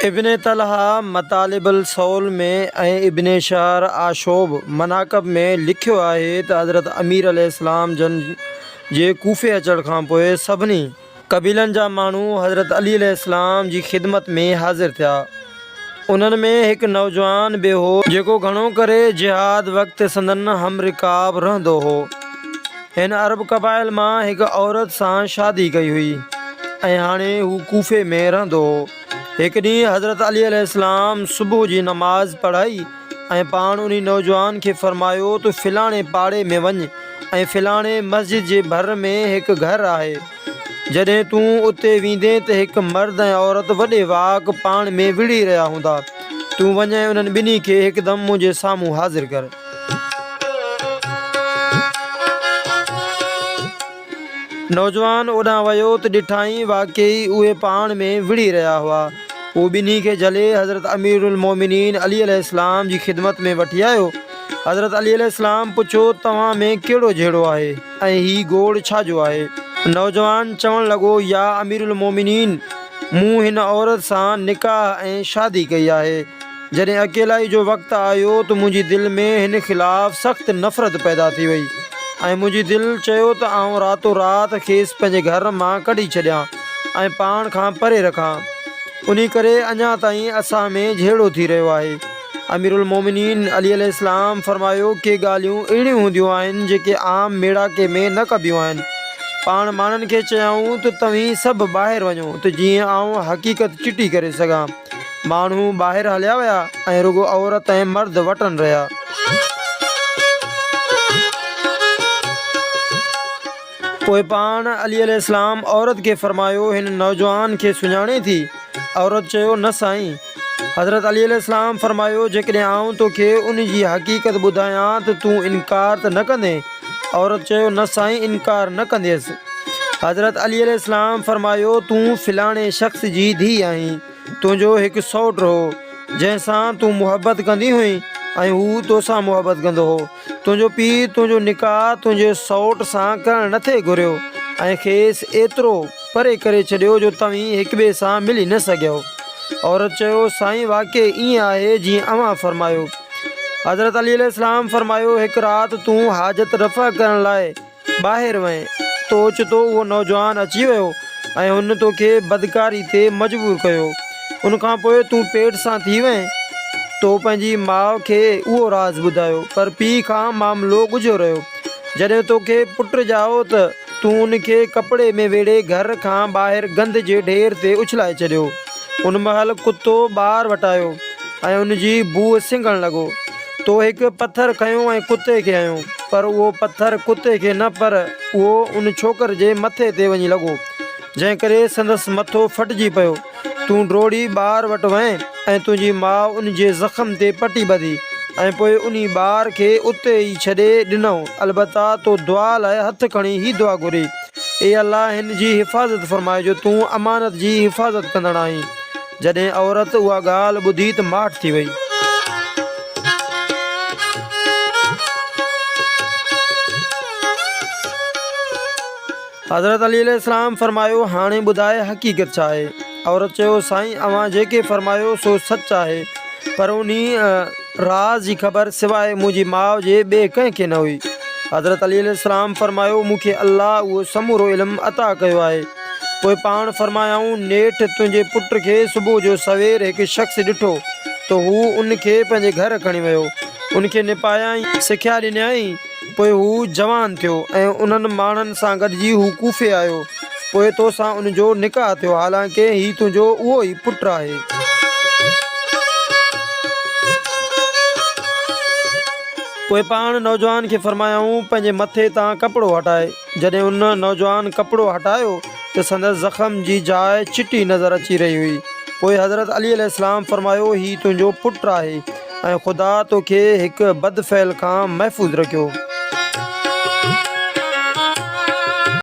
ابن طلحه مطالب الصول ۾ ۽ ابن شهر آشوب مناقب ۾ لکيو آهي ته حضرت امير عليه السلام جن جي ڪوفي اچڻ کان پوء سڀني قبيلن جا ماڻهو حضرت علي عليه السلام جي خدمت ۾ حاضر ٿيا. انهن ۾ هڪ نوجوان به هو جيڪو گهڻو ڪري جهاد وقت سندن همرڪاب رهندو هو. هن عرب قبائل مان هڪ عورت سان شادي ڪئي هئي ۽ هاڻي هو ڪوفي ۾ رهندو هو. هڪ ڏينهن حضرت علي عليه السلام صبح جي نماز پڙهائي ۽ پاڻ انهي نوجوان کي فرمايو ته فلاڻي پاڙي ۾ وڃ ۽ فلاڻي مسجد جي ڀر ۾ هڪ گهر آهي. جڏهن تون اتي ويندين ته هڪ مرد ۽ عورت وڏي واڪ پاڻ ۾ وڙهي رهيا هوندا. تون وڃ ۽ انهن ٻنهي کي هڪدم منهنجي سامهون حاضر ڪر. نوجوان اوڏانهن ويو ته ڏٺائين واقعي اهي پاڻ ۾ وڙهي رهيا هئا. هو ٻنهي کي جهلي حضرت امير المومنين علي عليه السلام جي خدمت ۾ وٺي آيو. حضرت علي عليه السلام پڇيو توهان ۾ ڪهڙو جهيڙو آهي ۽ هي گوڙ ڇا جو آهي؟ نوجوان چوڻ لڳو يا امير المومنين مون هن عورت سان نڪاح ۽ شادي ڪئي آهي. جڏهن اڪيلائي جو وقت آيو ته منهنجي دل ۾ هن خلاف سخت نفرت پيدا ٿي وئي ۽ منهنجي دل چيو ته آئون راتو رات کيس پنهنجي گهر مان ڪڍي ڇڏيان ۽ پاڻ کان پري رکان. انهي ڪري اڃا تائين اسان ۾ جهيڙو ٿي رهيو آهي. اميرالمومنين علي عليه السلام فرمايو، ڪي ڳالهيون اهڙيون هونديون آهن جيڪي عام ميڙاڪي ۾ نه ڪبيون آهن. پاڻ ماڻهن کي چيائون ته توهين سڀ ٻاهر وڃو ته جيئن آئون حقيقت چٽي ڪري سگهان. ماڻهو ٻاهر هليا ويا ۽ رڳو عورت ۽ مرد وٽن رهيا. پوء پاڻ علي عليه السلام عورت کي فرمايو، هن نوجوان کي سڃاڻين ٿي؟ عورت چيو، نه سائين. حضرت علي عليه السلام فرمايو، جيڪڏهن آئون توکي ان جي حقيقت ٻڌايان ته تون انڪار ته نه ڪندين؟ عورت چيو، نه سائين انڪار نه ڪنديس. حضرت علي عليه السلام فرمايو، تون فلاڻي شخص جي ڌيء آهين. تنهنجو هڪ سئوٽ هو، جنهن سان تون محبت ڪندي هئين ۽ هو توسان محبت ڪندو هو. تنهنجو پيء تنهنجو نڪاح تنهنجي سئوٽ سان ڪرڻ نه ٿي گهريو ۽ کيس ايترو پري ڪري ڇڏيو جو توهين هڪٻئي سان ملي نه سگهيؤ. عورت چيو، سائين واقعي ائين آهي جيئن اوهان فرمايو. حضرت علي عليه السلام فرمايو، هڪ رات تون حاجت رفع ڪرڻ لاء ٻاهر وئين ته اوچتو اهو نوجوان اچي ويو ۽ هن توکي بدڪاري تي مجبور ڪيو. ان کان پوء تون پيٽ سان ٿي وئين. تو پنهنجي ماء کي اهو راز ٻڌايو، پر پيء کان معاملو ڳجهو رهيو. جڏهن توکي پٽ ڄائو ته تون ان کي ڪپڙي ۾ ويڙهي گهر کان ٻاهر گند جي ڍير تي اڇلائي ڇڏيو. ان مهل ڪتو ٻار وٽ آيو ۽ ان جي بوء سنگهڻ لڳو. تو هڪ پٿر کنيو ۽ ڪتي کي هنيو، پر اهو پٿر ڪتي کي نه پر اهو ان ڇوڪر جي مٿي تي وڃي لڳو، جنهن ڪري سندس مٿو ڦٽجي پيو. تون ڊوڙي ٻار وٽ وئين ۽ تنهنجي ماء ان جي زخم تي پٽي ٻڌي ۽ پوء انهي ٻار کي اتي ئي ڇڏي ڏنئون. البته تو دعا لاء هٿ کڻي هي دعا گهري. اي الله هن جي حفاظت فرماء جو تون امانت جي حفاظت ڪندڙ آهين. جڏهن عورت اها ڳالهه ٻڌي ته ماٺ ٿي وئي. حضرت علي عليه السلام فرمايو، هاڻي ٻڌاء حقيقت ڇا آهي؟ عورت چيو، سائين اوهان جيڪي فرمايو سو سچ آهي پر انهي راز جي خبر سواء منهنجي ماء جي ٻئي ڪنهن کي نه هئي. حضرت علي عليه السلام فرمايو، مون کي الله اهو سمورو علم عطا ڪيو آهي. پوء پاڻ فرمايائون، نيٺ تنهنجي پٽ کي صبح جو سوير هڪ شخص ڏٺو ته هو ان کي پنهنجي گهر کڻي ويو. ان کي نپايائين، سکيا ڏنائين، پوء هو جوان ٿيو ۽ انهن ماڻهن سان گڏجي هو ڪوفي آيو. پوء تو سان ان جو نڪاح ٿيو، حالانڪه هي تنهنجو اهو ئي پٽ آهي. پوء پاڻ نوجوان کي فرمايائون، پنهنجي مٿي تان ڪپڙو هٽاء. جڏهن ان نوجوان ڪپڙو هٽايو ته سندس زخم جي جاء چٽي نظر اچي رهي هئي. پوء حضرت علي عليه السلام فرمايو، هي تنهنجو پٽ آهي ۽ خدا توکي هڪ بدفعل کان محفوظ رکيو.